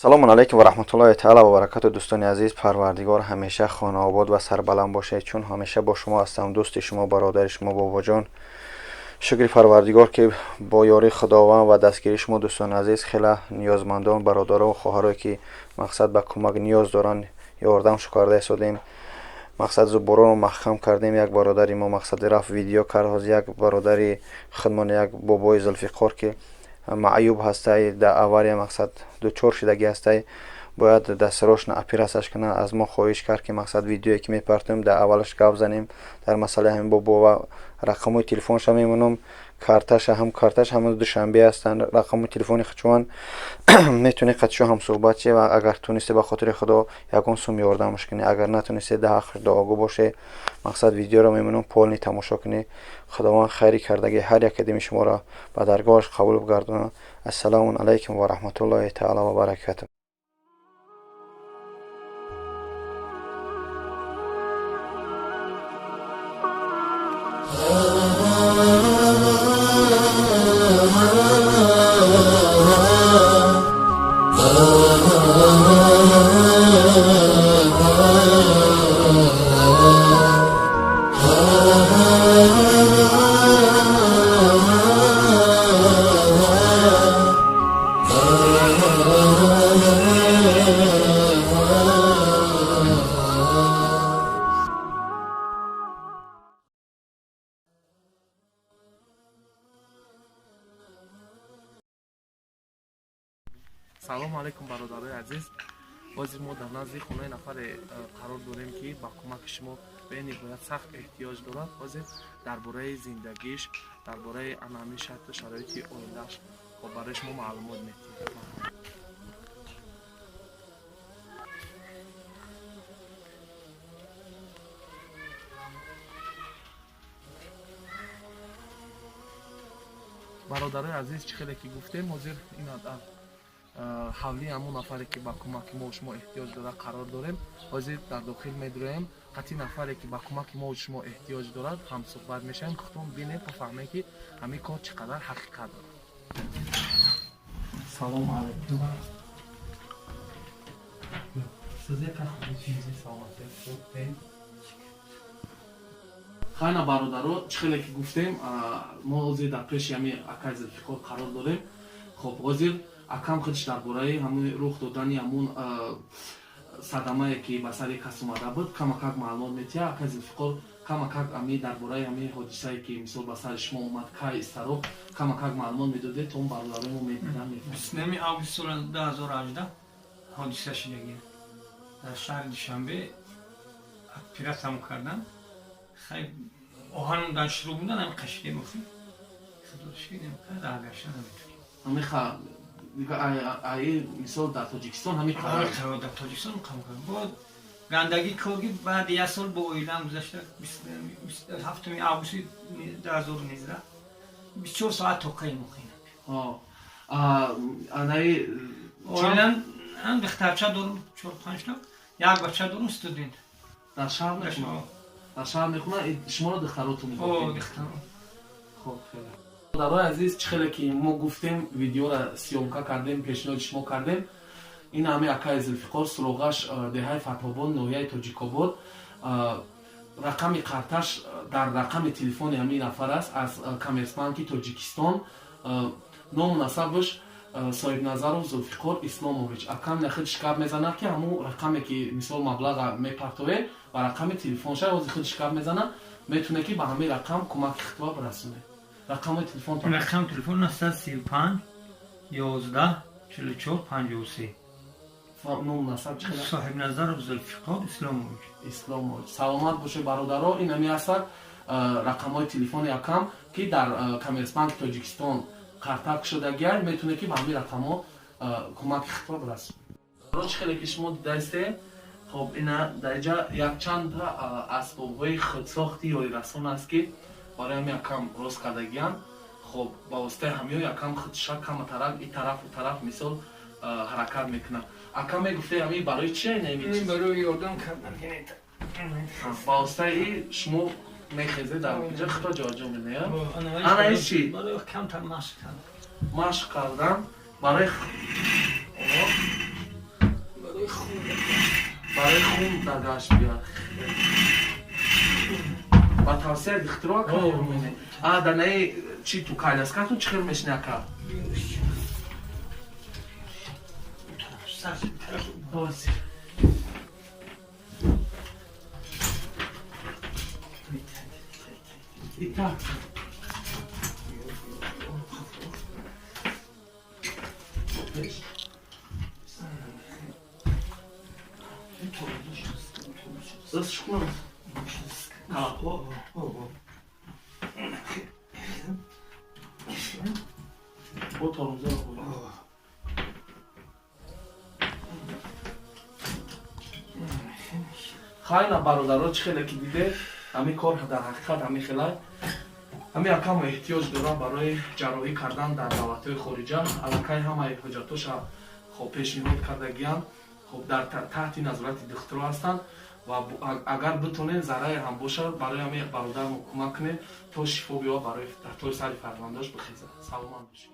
Салому алайкум ва раҳматуллоҳи таала ва баракату. Дӯстони азиз, Парвардигор ҳамеша хонаобод ва сарбаланд бошед, чун ҳамеша бо шумо ҳастам, дӯсти шумо, бародари шумо Бобоҷон. Шукри Парвардигор, ки бо ёрии Худованд ва дастгирии шумо, дӯстони азиз, хеле ниёзмандон, бародаро ва хоҳарое, ки мақсад ба кӯмак ниёз доранд, ёрдам шукарда истодем. Мақсад зубуронро маҳкам кардем. Як бародари мо мақсади рафт, видео кард. Ҳозир як бародари худмон, як бобои Зулфиқор, ки маъюб ҳастай, дар авария мақсад дучор шудагӣ ҳастай, бояд дастрошна оператсияш кунад. Аз мо хоҳиш кард, ки мақсад видеое ки мепартоем, дар аввалаш гап занем дар масъалаи ҳамин бобо ва рақамҳои телефонша мемонам, карташа ҳам, карташ ҳама Душанбе ҳастанд, рақамҳои телефони худшоан, метавонед қатишо ҳамсӯҳбат шед ва агар тунисте, ба хотири Худо ягон сум ёрдамаш кунед. Агар натунисте, дар ҳаққаш дуогӯ бошед. Мақсад видеоро мемонам, полный тамошо кунед. Худованд хайри кардагии ҳар як кадими шуморо ба даргоҳаш қабул бигардонад. Ассалому алайкум ва раҳматуллоҳи таала ва баракату. Салому алайкум, бародарои азиз. Ҳозир мо дар назди хонаи нафаре қарор дорем, ки ба кӯмаки шумо бениҳоят сахт эҳтиёҷ дорад. Ҳозир дар бораи зиндагиш, дар бораи ана ҳамин шарту шароити оилааш барои шумо маълумот медиҳем. Бародарои азиз, чӣ хеле ки гуфтем, ҳозир ина дар ҳавлии ҳамон нафаре, ки ба кӯмаки мо шумо эҳтиёҷ дорад, қарор дорем. Ҳозир дар дохил медроем, қатъи нафаре, ки ба кӯмаки мо шумо эҳтиёҷ дорад, ҳамсӯҳбат мешавем. Худтон бинед, то фаҳмед, ки ҳамин кор чӣ қадар ҳақиқат дорад. Салому алайкум. Саломатӣ. Хайна, бародаро, чӣ хеле ки гуфтем, мо ҳозир дар пеши ҳамин акай Зулфиқор қарор дорем. Хоб, ҳозир акам худш дар бораи ҳамун рух додани ҳамун садамае, ки ба сари кас омада буд, камакак маълумот метиҳад. Акай Зулфиқор, камакак ами дар бораи ҳамин ҳодисае, ки мисол ба сари шумо омад, кай истаро, камакак маълумот медодед, то он бародарои мо медидан. 29 август соли 2018 ҳодиса шудагӣ. Дар шаҳри Душанбе оператсиям кардан. Хай, оҳанам шурӯъ будан, ҳам қашидем, охи худошидем, раҳ гашта наметонем. Ҳамин мисол дар Тоҷикистон ҳамин? Дар Тоҷикистон қабул кардам. Бо гандагӣ корги баъди як сол бо оилам гузашта, 7 августи 2019, 24 соат тоқаи мохина. Анаи Оилам ҳам духтарча дорум, чор панҷта, як бача дорум, студент. Дар шаҳр мехонад? Дар шаҳр мехонад. Шуморо духтаротон? Духтаро. Хоб, хеле. Бародарои азиз, чӣ хеле ки мо гуфтем, видеоро съёмка кардем, пешниҳоди шумо кардем. Ин ҳами акаи Зулфиқор, суроғаш деҳаи Фатҳобод, ноҳияи Тоҷикобод, рақами карташ дар рақами телефони ҳамин нафар аст, аз Коммерсбанки Тоҷикистон. Ному насабаш Соҳибназаров Зулфиқор Исломович. Акам худш гап мезанад, ки ҳамун рақаме, ки мисол маблаға мепартовед, ба рақами телефонша ҳозир худш гап мезанад, метавонед, ки ба ҳамин рақам кӯмаки худро бирасонед. Рақамҳои телефон? Рақами телефон 935 11 44 53. Ном, насаб чӣ? Соҳибназаров Зулфиқор Исломович. Исломович. Саломат бошед, бародаро. Ин ҳами ҳастад рақамҳои телефони акам, ки дар Коммерсбанки Тоҷикистон картак шудагиай, метавонед, ки ба ҳамин рақамҳо кӯмаки худро бирасонед. Чӣ хеле ки шумо дидаистед, хоб, ина дар инҷа якчандта асбобҳои худсохти ёрирасон аст, ки барои ҳами якам рост кардагиянд. Хоб, ба воситаи ҳамиё якам худша каматарак и тарафу тараф мисол ҳаракат мекунад. Акам, мегуфте, ҳами барои чи? Барои ёрдам кардан. Ба воситаи шумо мехезе, дар инҷа худро ҷоаҷо менея. Ана ин чи? Камтар машқ кардан. Машқ кардан барои. Барои хун дар гашт биёд. Ба тавсияи духтуро ака? А дар наи чи ту коляскатун чӣ хел мешини, ака? Итак. Бо тормоза. Хайна, бародаро, чӣ хеле ки диде, ҳамин кор дар ҳақиқат ҳамин хелай. Ҳамин акамо эҳтиёҷ дорам барои ҷарроҳӣ кардан дар давлатҳои хориҷа. Аллакай ҳамаи ҳуҷҷатоша хоб пешниҳод кардагиянд, хоб дар таҳти назорати духтуро ҳастанд ва агар битонед, заррае ҳам бошад, барои ҳамин бародармо кӯмак кунед, то шифо биёбад, барои тои сари фарзандош бихезад. Саломат бошед.